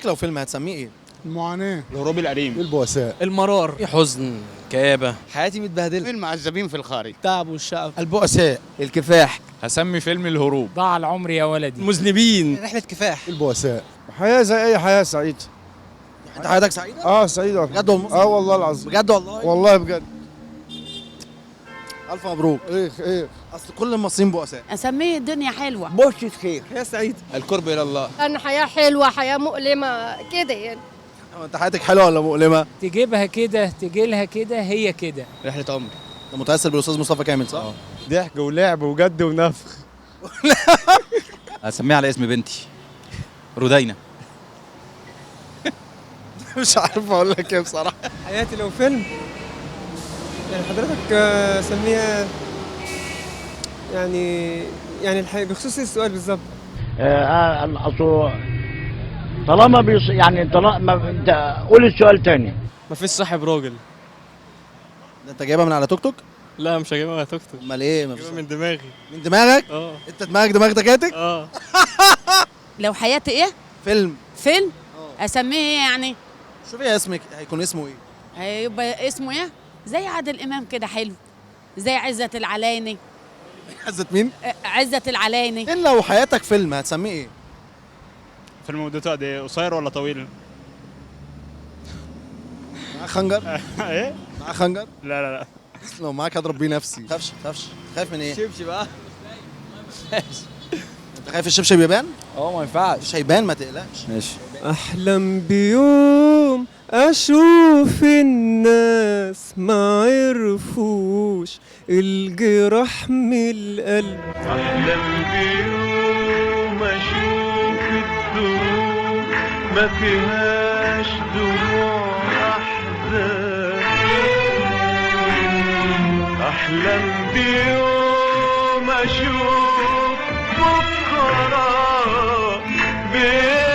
حياتك لو فيلم هتسميه ايه؟ المعاناة، الهروب الأليم، البؤساء، المرار، حزن، كآبة، حياتي متبهدلة، فيلم عذابين في الخارج، التعب والشقف، البؤساء، الكفاح. هسمي فيلم الهروب. ضاع العمر يا ولدي، مذنبين، رحلة كفاح، البؤساء. حياة زي أي حياة سعيدة. انت حياتك سعيدة؟ اه سعيدة بجد والله؟ اه والله العظيم بجد والله؟ والله بجد. ألف مبروك. ايه ايه، أصل كل المصريين بؤساء. أسميه الدنيا حلوة، بشرة خير، حياة سعيدة، القرب إلى الله. أن حياة حلوة، حياة مؤلمة كده يعني. انت حياتك حلوة ولا مؤلمة؟ تجيبها كده تجيلها كده، هي كده رحلة عمر. انت متأثر بالأستاذ مصطفى كامل صح؟ ضحك ولعب وجد ونفخ. هسميها على اسم بنتي رودينا. مش عارف اقول لك ايه بصراحة. حياتي لو فيلم يعني حضرتك سميها يعني بخصوص السؤال بالظبط. اصل طالما يعني طالما انت قول السؤال تاني. مفيش صاحب راجل. ده انت جايبها من على توك توك؟ لا مش هجيبها من على توك توك. امال ايه؟ مفيش من دماغي. من دماغك؟ اه. انت دماغك دماغ تكاتك؟ اه. لو حياتي ايه؟ فيلم. فيلم؟ اسميه ايه يعني؟ شوفي اسمك هيكون اسمه ايه؟ هيبقى اسمه ايه؟ زي عادل امام كده حلو، زي عزت العلايني. عزت مين؟ عزت العلايني. إيه لو حياتك فيلم هتسميه ايه؟ فيلم مدته قد ايه؟ قصير ولا طويل؟ معاك خنجر؟ ايه؟ معاك خنجر؟ لا لا لا، لو معاك هضرب بيه نفسي. ما تخافش، ما تخافش. خايف من ايه؟ شبشب بقى. انت خايف الشبشب يبان؟ اه ما ينفعش، مش هيبان ما تقلقش. ماشي. أحلم بيوم أشوف الناس ما عرفوش الجراح من القلب. أحلم بيوم أشوف الدروب ما فيهاش دموع أحزان. أحلم بيوم أشوف بكرة بيضحك.